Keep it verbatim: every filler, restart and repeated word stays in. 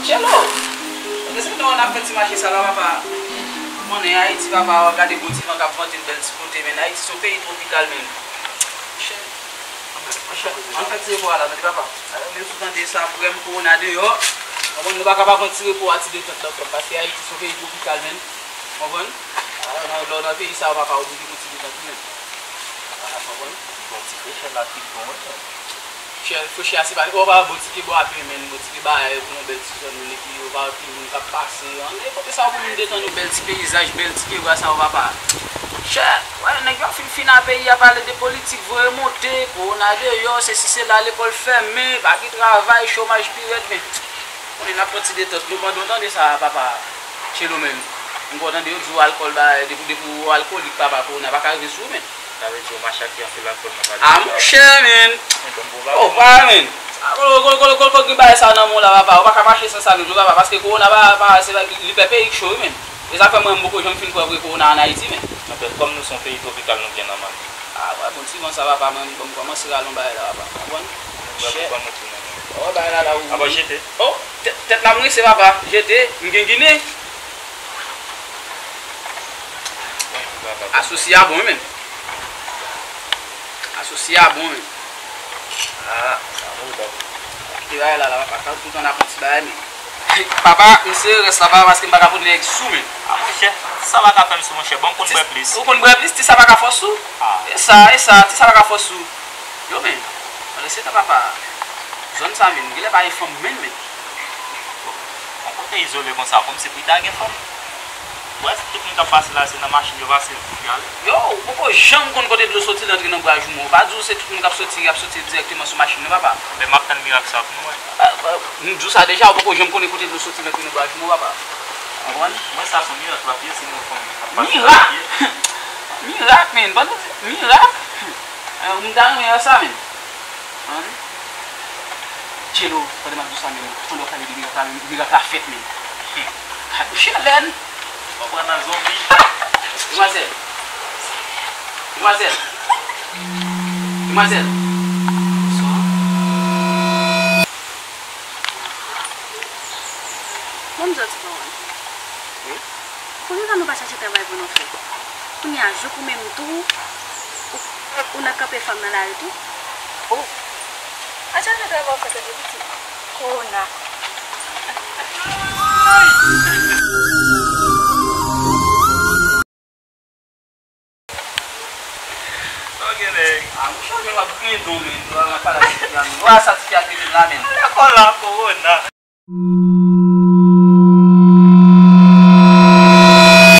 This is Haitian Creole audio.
Chelo! Èske nou an ap fè ti mache sa la, papa? Ou konnen Ayiti, papa, w ap gade bon ti van k ap vante l bèl ti kote, men Ayiti se yon peyi twopikal, men. Chè, ann fè ti repo a la, tande, papa. Alò, menm si w tande sa, frè m, kowona deyò. Konprann, nou pa ka pa pran ti repo a, ti detant nan frè m, paske Ayiti se yon peyi twopikal, men. Konprann? Alò, nan, lè w nan peyi sa, w pa ka oblije pran ti detant, men. Papa, konprann? Bon, ti frechè la, pi bon, wi. Chè, frechè a, se pa, w pa wè bò ti ke bò a pi, men, bò ti ke bagay, pou yon bèl ti zòn, men, epi w pa wè pi moun k ap pase, an, e kote sa pou moun detann yon bèl ti peyizaj, bèl ti ke bwa sa, w papa. Chè, wè, nèg yo fin fin a peyi a, pale de politik, voye monte, kowona deyò, sesi sela, lekòl fèmen, pa gen travay, chomaj pi rèd, men. Konnen n ap pran ti detant nou pandan w tande sa, papa. Chelo menm. M konn tande yo di w alkòl, bagay, depi, depi w alkolik, papa, kowona pa ka rive sou ou, men. Sa vle di w mache ak anpil alkòl nan valiz ou. Ah, monchè, men. Mwen ban m bon bagay. Oh, pa, men. Sa, kòl, kòl, kòl, kòl, kòl, gen bagay sa nan men w la, papa. Ou pa ka mache san sa menm, non, papa, paske kowona pa, pa, se, li fè peyi k cho, wi, men. E sa fè mwen, m poko janm fin kwè vre kowona ann Ayiti, men. Anfèt, kòm nou se yon peyi twopikal, nou byen nòmal. Ah, wè, bon, ti van sa, papa, mwen, bon, m kòmanse rale yon bagay la, papa. Konprann? Mwen, mwen, mwen, mwen, mwen, mwen. Oh, bagay la, la, ou. Apa jete? Oh, tèt, tèt la, m rese, papa. Jete, m gen ginen. Asosi a bon, wi, men. Asosi a bon, men. Ah, sa bon, bon. Kite bagay la, la, papa. Tout tan n ap pran ti bagay, men. Papa, m sere rès la, papa, paske m pa ka pote nèg sou, men. Ah, monchè, ti sa pa ka fè m sou, monchè. Bon, m konn bwè plis. Ou konn bwè plis, ti sa pa ka fè w sou. Ah. E sa, e sa, ti sa pa ka fè w sou. Yo, men, pandan se tan, papa, zòn sa menm, genlè pa gen fanm menm, men. Bon, yon kote izole konsa, kòmsi pou ta gen fanm. Wè, tout moun k ap pase la, se nan machin yo pase, yo ale. Yo, ou poko janm konn kote dlo soti, l antre nan bwa jouman. Ou pa di w se tout moun k ap soti, y ap soti dirèkteman sou machin nan, papa. Men m ap tann mirak sa pou m wè. Ba, ba, m di w sa deja, ou poko janm konnen kote dlo soti, l antre nan bwa jouman, papa. Konprann? Mwen, sa se yon mirak, papye, si mwen fanm ap pase papye. Mirak? Mirak, men, pandan, mirak? Eh, m ta renmen wè sa, men. An? Chelo, tande m ap di w sa, men. Pandan w pale de mirak la, mirak la fèt, men. Gad yon chalè. W ap pran nan zonbi. Demwazèl. Demwazèl. Demwazèl. Bonswa. Bon, m soti pa wè. Wi. Poukisa nou pa chache travay pou nou fè? Kounye a, jouk ou menm tou, ou, ou nan kanpe fanm nan lari tou? Oh! Al chache travay w fè tande pitit. Kowona. Ok, nèg. Ah, monchè, w ap griyen don, men. W ap pale ak ti fi a, men. W a sa ti fi a griyen la, men. Dakò la, kowona.